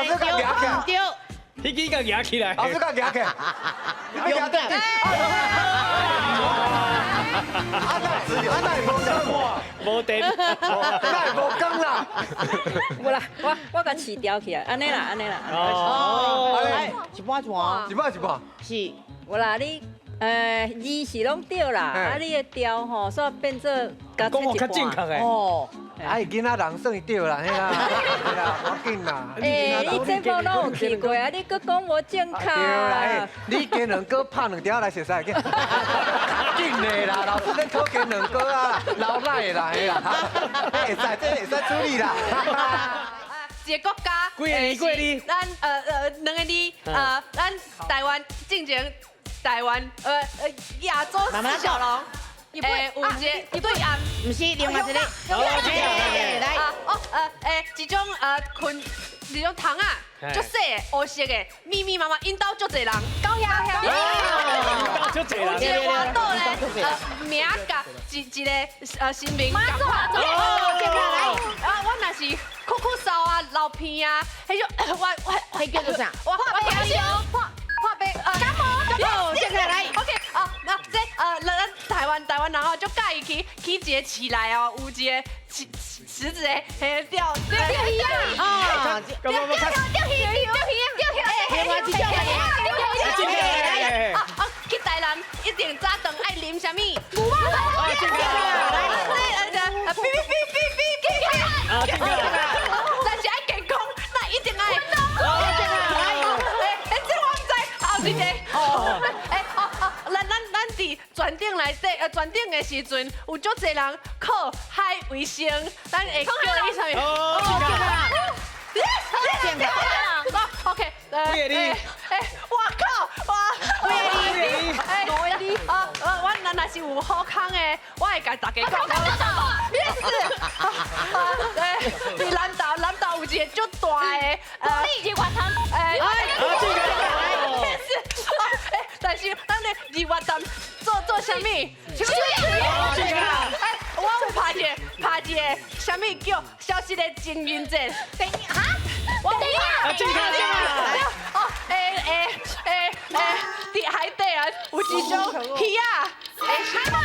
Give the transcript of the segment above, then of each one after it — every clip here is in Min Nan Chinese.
老師共舉起來，對，彼支共舉起來。老師共舉起來，你欲舉倒去？啊那啊那會無光，無電，那會無光啦。無啦，我共飼調起來，按呢啦，按呢啦。哦，來一半一半，一半一半。是。無啦，你字是攏對啦，啊你的調吼，煞變做共講較正確的。哦，啊，伊囡仔人算伊對啦，嘿啦，嘿啦，無要緊啦。欸，你節目攏有去過啊？你閣講無正確。對啦，你雞卵糕拍兩條來熟似，緊的啦，老師咧討雞卵糕啊，流奶的啦，嘿啦，會使，這會使處理啦。一個國家，幾個字？幾個字？咱兩個字，咱台灣進前台灣亞洲四小龍，有一個對岸，毋是另外一個，來，哦一種昆，一種蟲仔，足細的，烏色的，密密麻麻，𪜶兜足濟人，狗遐遐，足濟人，有一個活動咧，名佮一個神明仝款，啊，我若是咳咳嗽啊，流鼻啊，彼種我彼叫做啥？我我聽破破病感冒，哦，這個來，OK，哦，那這咱台灣人哦，足佮意去一个市內哦，有一個池池子的，彼釣釣魚啊，哦，釣釣釣魚，釣魚，釣魚，另外一種來，啊啊，去台南一定早頓愛啉啥物？牛肉湯，來，來，嗶嗶嗶嗶嗶嗶，啊，這個，但是愛健康，那一定愛。欸，這我毋知，後一個，欸哦哦，咱佇船頂內底，船頂的時陣，有足濟人靠海為生，咱會叫伊啥物？哦，正確。哦，OK，欸，我靠，哇，幾個字？欸，五個字。哦，我若是有好康的，我會共大家講。你是，欸，佇南投，南投有一個足大的，日月潭，欸，這個，是，欸，但是咱咧日月潭做啥物？水欸，我有拍一個，拍一個，啥物叫消失的情人節？等一哈？我等一下，正確，正確。哦，欸欸欸欸，佇海底啊，有一種魚仔，欸，海馬，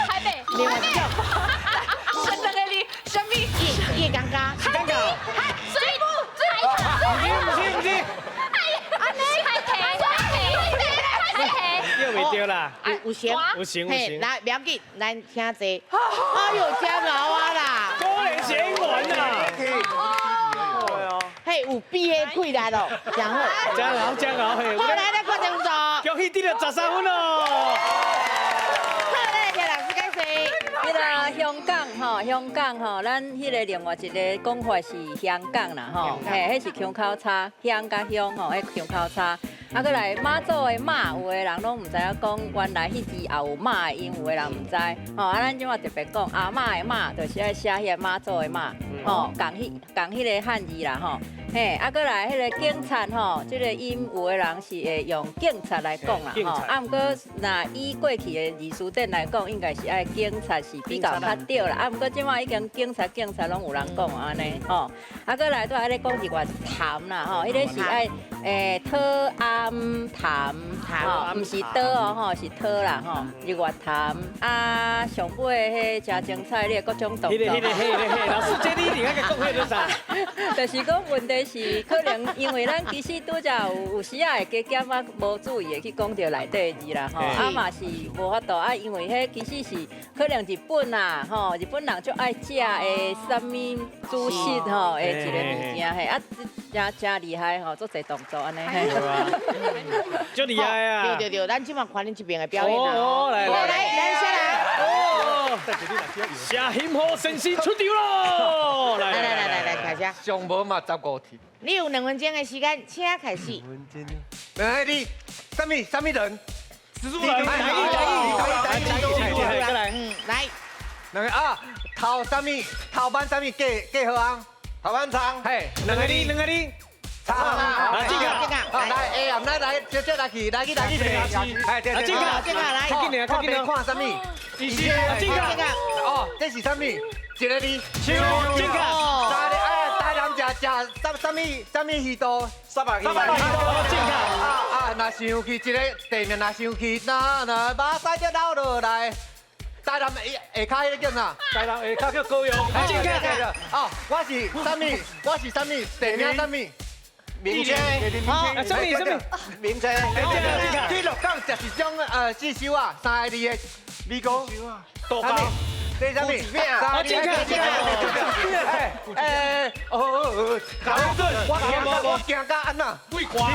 台北，另外一種，是兩個字，啥物？伊會尷尬，尷尬。海水母，海毋是毋是毋是。海海皮，海皮，海皮。又袂對啦。有型，有型有型。來，不要緊，咱聽這。哎呦，真𠢕啊啦！果然是演員啊。嘿，有比的氣力咯，真好。真𠢕真𠢕嘿。好，來來，觀眾座。恭喜得了13分哦。好，來，謝老師解釋。彼個香港吼，香港吼，咱彼個另外一個講法是香港啦吼，嘿，彼是腔口差，香佮鄉吼，彼腔口差。啊，閣來媽祖的媽，有的人攏毋知影講，原來彼字也有媽的音，有的人毋知。吼，啊，咱這馬特別講阿嬤的媽，就是愛寫彼個媽祖的媽，吼，仝彼仝彼个漢字啦吼。嘿，啊，閣來彼個警察吼，這個音有的人是會用警察來講啦吼。啊，毋過若以過去的字辭典來講，應該是愛警察是比較較對啦。啊，毋過這馬已經警察警察攏有人講按呢吼。啊，閣來拄仔咧講日月潭啦吼，彼個是愛討暗潭，吼，毋是倒哦吼，是討啦吼。日月潭啊，上尾彼誠精彩，你的各種動作。彼个彼个彼个彼，老師，這你一定愛講彼個啥？就是講問題是可能因為咱其實拄則有時仔會加減啊，無注意會去講著內底的字啦吼，啊嘛是無法度啊，因為彼其實是可能日本啊吼，日本人足愛食的啥物主食吼的一個物件嘿，啊誠誠厲害吼，足濟動作按呢。足厲害啊！對對對，咱這馬看恁這邊的表演啊。哦，來來來，來下來。哦，謝欣豪先生出場咯！來來來來來，開始。上無嘛15題。你有2分鐘的時間，請開始。2分鐘。兩個字，啥物啥物人？蜘蛛人。台語台語台語台語台語，來。嗯，來。兩個啊，頭啥物頭班啥物過過好紅？頭班倉。嘿，兩個字兩個字。倉啊，來這個，來，哎，來來，直接來去，來去來去，哎，對對，這個，這個來，較緊較緊看啥物？醫生，這個，哦，這是啥物？一個字，樹，這個，台哎，台南食食啥啥物啥物魚肚？三百三百魚肚。啊啊！若生氣一个地名，若生氣，若若目屎就流落來。台南下下跤彼个叫啥？台南下跤叫高雄。正確。哦，我是啥物？我是啥物？地名啥物？名車，啊，啥物啥物？名車。去鹿港食一種四手啊，三個字的米糕。豆包。這啥物？啊，正確。哎，哦，我驚到按怎？桂花。啊，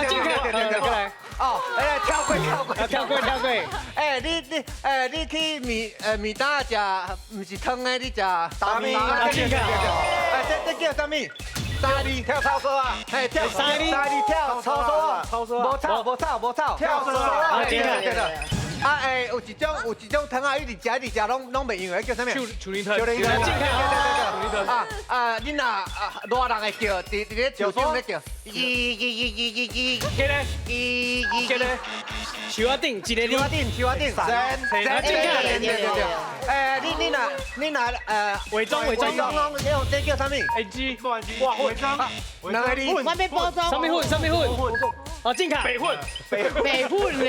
正確。過來。哦，哎，跳過跳過，跳過跳過。哎，你哎，你去麵擔食，毋是湯的，你食大麵。啊，正確。哎，這叫啥物？三字跳操操啊！嘿，跳三字跳操操啊！無草無草無草，跳操啊！對對對。啊欸，有一種湯啊，一直食一直食，攏袂用的，叫啥物？樹林湯。樹林湯。正確。啊啊！你若熱人會叫，佇咧樹頂咧叫。一、一、一、一、一、一。記咧。一、一。記咧。樹仔頂一個樹仔頂，樹仔頂。三。正確。對對對。欸，你若偽裝偽裝。攏這叫啥物？A G。哇，偽裝。兩個字。我欲包裝。啥物粉？啥物粉？哦，正確。白粉。白粉咧。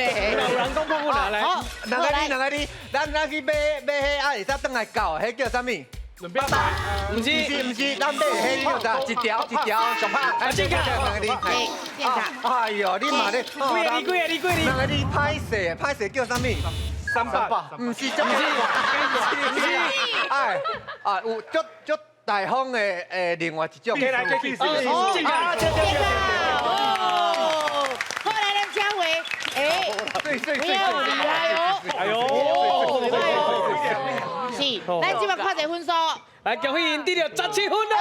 有人講白粉啊，來。兩個字，兩個字，咱去買彼啊，會使轉來到，彼叫啥物？兩邊買。毋是毋是，咱買彼叫啥？一條一條上拍。啊，正確。兩個字。正確。哎呦，你嘛咧？幾個字？幾個字？幾個字？兩個字歹勢，歹勢叫啥物？三百。毋是，毋是，毋是。哎，啊，有足足大方的另外一種。過來過去。正確。哦。後來咱請回，哎，不要厲害哦。哎呦，厲害哦。是，咱這擺看一分數。來，恭喜𪜶得到17分啦！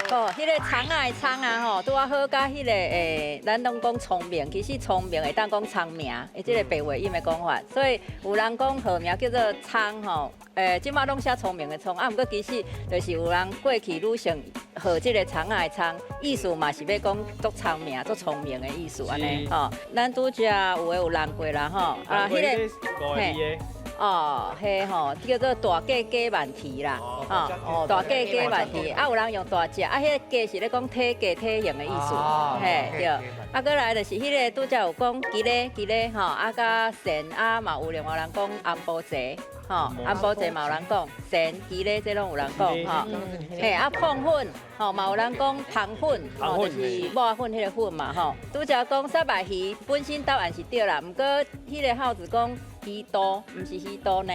哦，彼個蔥仔的蔥啊吼，拄仔好佮彼個咱攏講聰明，其實聰明會當講聰明，伊這個白話音的講法，所以有人講號名叫做聰吼，這擺攏寫聰明的聰，啊，毋過其實就是有人過去女性號這個蔥仔的蔥，意思嘛是欲講足聰明、足聰明的意思按呢吼。咱拄才有的有人過啦吼，啊，彼個嘿。哦，彼吼叫做大架雞萬蹄啦，哦，大架雞萬蹄，啊有人用大隻，啊彼个雞是咧講體格體型的意思，嘿對。啊，閣來就是彼个拄才有講雞咧雞咧吼，啊佮鱔啊嘛有另外人講紅波濟，吼，紅波濟嘛有人講鱔雞咧這攏有人講吼，嘿啊碰粉吼嘛有人講芳粉，吼就是抹粉彼个粉嘛吼。拄才講虱目魚本身答案是對啦，毋過彼个孝子講。魚肚毋是魚肚呢，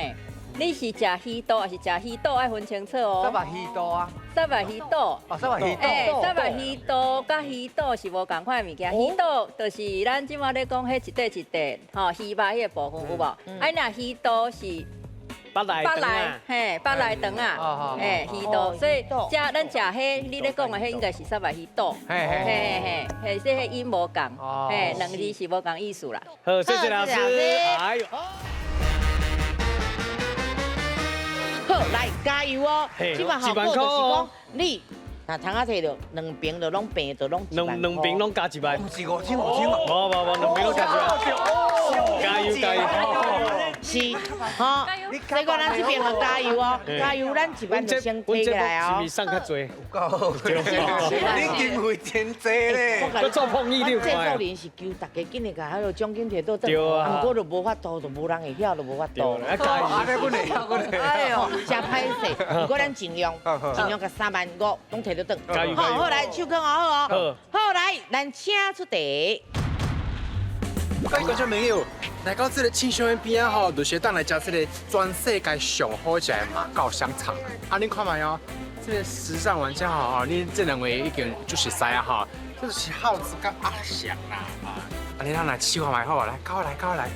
你是食魚肚還是食魚肚？愛分清楚哦。虱目魚肚啊。虱目魚肚。哦，虱目魚肚。欸，虱目魚肚佮魚肚是無仝款的物件。魚肚就是咱這擺咧講，彼一塊一塊，吼，魚肉彼個部分有無？啊，若魚肚是腹內腹內，嘿，腹內腸啊，嘿，魚肚，所以食咱食彼，你咧講的彼應該是虱目魚肚，嘿嘿嘿，嘿，這彼音無仝，嘿，兩字是無仝意思啦。好，謝謝老師。哎呦，好，來加油哦！這擺效果就是講你。若窗仔摕著兩邊就攏平，就攏兩邊攏加1萬，毋是50005000嘛？無無無，兩邊攏加1萬，加油加油！是，吼，所以講咱這邊嘛加油哦，加油，咱1萬就先提起來哦。是毋是送較濟？有夠，你經費真濟咧。閣做碰意你有看？這做人是求大家緊來共彼个獎金摕倒轉，毋過就無法度，就無人會曉，就無法度。加油！按呢阮會曉，阮會。哎呦，真歹勢，毋過咱盡量，盡量共3萬5攏摕倒轉。好，好來，手銬好哦。好來，咱請出題。各位觀眾朋友，來到這个慶祥苑邊仔吼，就是當來食這个全世界上好食的馬告香腸。啊，恁看覓哦，這个時尚玩家吼，恁這兩位已經就熟似啊吼，這就是孝子佮阿翔啦。啊，你咱來試看覓好無？來，跟我來，跟我來，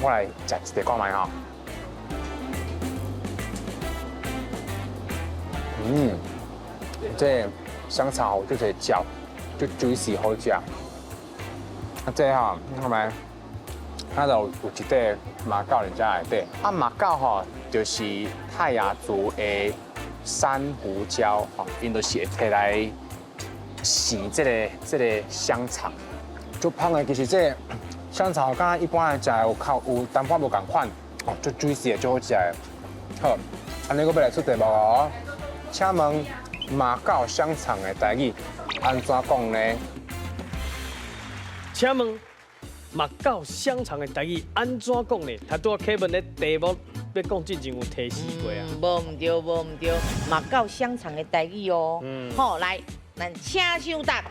我來食一塊看覓吼。嗯，這香腸吼，就是嚼，就 juicy 好食。啊，這吼，你看覓？它就有一塊馬告佇遮內底，啊，馬告吼就是泰雅族的珊瑚礁吼，𪜶就是會提來洗這个香腸。足香的，其實這个香腸佮一般的食的有較有淡薄無仝款，哦，足 juicy 的，足好食的。好，按呢閣欲來出題目哦，請問馬狗香腸的台語按怎講呢？請問目狗香腸的台語按怎講呢？頭拄仔客問的題目欲講進前有提示過啊。無毋對，無毋對，目狗香腸的台語哦。好，來，咱請搶答。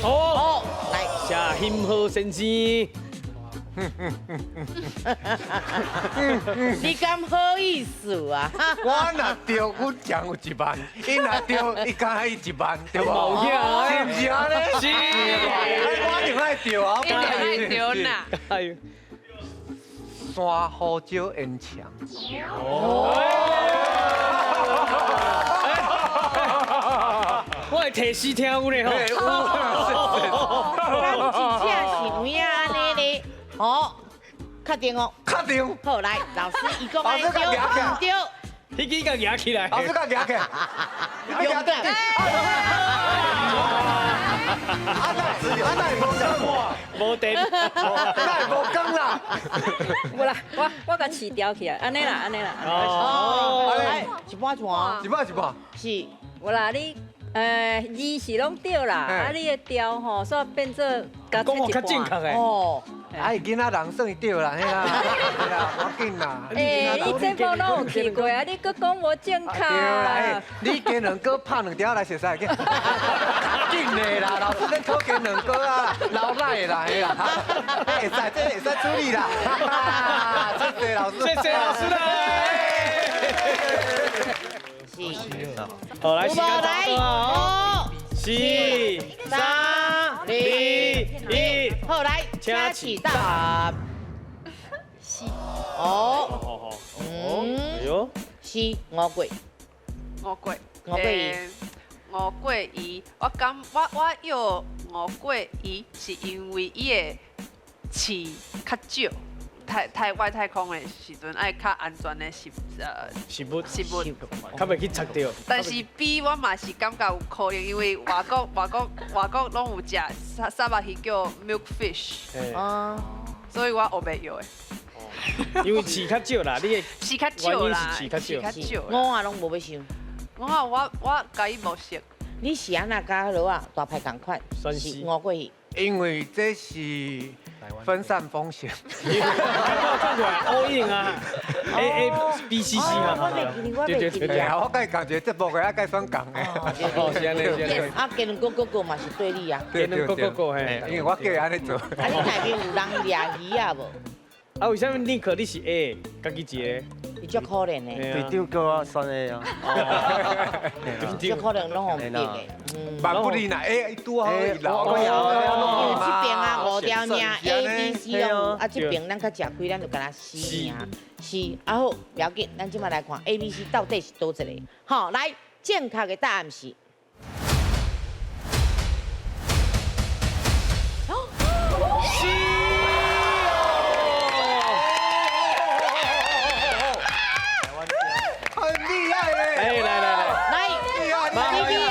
哦，來，謝欣豪先生。你敢好意思啊？我若著，阮獎有一萬；伊若著，伊敢愛一萬，對無？是毋是按呢？是。我一定愛著啊！一定愛著啦。哎。山胡椒煙腸。我會提示聽有咧吼。咱真正是有影按呢咧，哦，確定哦。確定。好，來，老師伊講愛對毋對？彼支共舉起來。老師共舉起來。勇敢。啊那啊那無講，無電，那無講啦。無啦，我共飼調起來，按呢啦，按呢啦。哦，來一半一半。一半一半。是。無啦，你。字是攏對啦，啊，你的調吼，煞變做講話較正確的。哦，啊，伊囡仔人算伊對啦，嘿啦，嘿啦，無要緊啦。欸，你這部攏有去過啊？你閣講無正確。對啦，你雞卵糕拍兩條來熟似，緊的啦，老師咧討雞卵糕啊，流奶的啦，嘿啦，會使，這會使處理啦。謝謝老師，謝謝老師啦。是。好，來，時間差不多啊！五、四、三、二、一，好，來，請起答。是。哦。嗯。哎喲。是五桂。五桂。五桂魚。五桂魚，我感我要五桂魚，是因為伊的刺較少。太外太空的時陣，愛較安全的食食物食物，較袂去插著。但是 B 我嘛是感覺有可能，因為外國攏有食沙巴魚叫 milk fish，所以我學袂藥的。因為飼較少啦，你的飼較少啦，飼較少。我啊攏無欲想。我啊我共伊無熟。你是按怎佮螺仔大牌仝款？是五桂魚。因為這是分散風險。看過來 all in 啊，A A B C C 啊。我袂記得，我袂記得。對啊，我佮伊共一個節目的，啊，佮伊選仝的。哦，是按呢，是按呢。啊，雞卵糕哥哥嘛是對你啊。雞卵糕哥哥嘿，因為我叫伊按呢做。啊，你內面有人掠魚仔無？啊，為啥物尼克你是 A，家己一個？伊足可憐的。隊長叫我選 A 啊。足可憐攏予毋對的。萬不利若 A 拄好伊老。因為這邊啊五條命 A、B、C 攏有，啊這邊咱較食虧，咱就干焦 C 爾。是，啊好，不要緊，咱這擺來看 A、B、C 到底是佗一个。好，來，正確的答案是。 C 很厲害嘞！哎，來來來，來，B、B、A，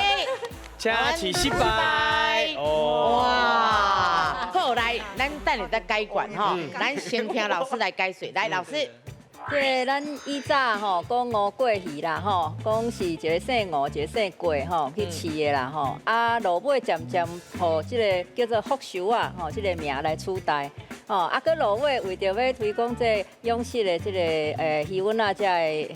請起失敗。哦，哇，好，來，咱等下再解決吼，咱先聽老師來解說。來，老師，這咱以早吼講吳郭魚啦吼，講是一個姓吳，一個姓郭吼去飼的啦吼。啊，落尾漸漸予這個叫做福壽仔吼，這個名來取代。吼，啊，閣落尾為著欲推廣這養殖的這個魚塭仔這个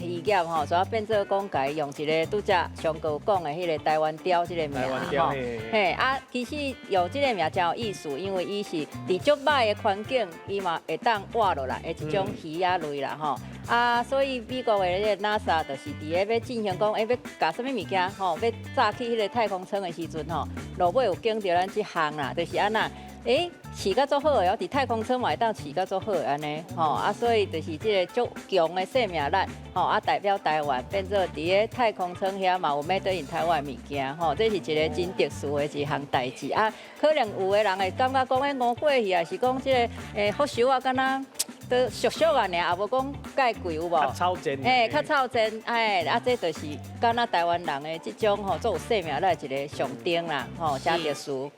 漁業吼，所以變做講共伊用一個拄才上哥有講的彼個台灣鯛這個名吼。嘿，啊，其實用這個名真有意思，因為伊是佇足歹的環境，伊嘛會當活落來的一種魚仔類啦吼。啊，所以美國的這個 NASA 就是佇咧欲進行講，欲共啥物物件吼，欲炸去彼個太空艙的時陣吼，落尾有揀著咱這項啦，就是按怎。欸，飼甲足好的哦，佇太空艙嘛會當飼甲足好的按呢，吼啊，所以就是這個足強的生命力，吼啊，代表台灣變做佇咧太空艙遐嘛有 Made in 台灣物件，吼，這是一個真特殊的一項代誌啊。可能有的人會感覺講，欸，吳郭魚啊，是講這個福壽啊，敢若都俗俗啊爾，也無講介貴有無？較草賤。欸，較草賤，哎，啊，這就是敢若台灣人的這種吼，足有生命力的一個象徵啦，吼，真特殊。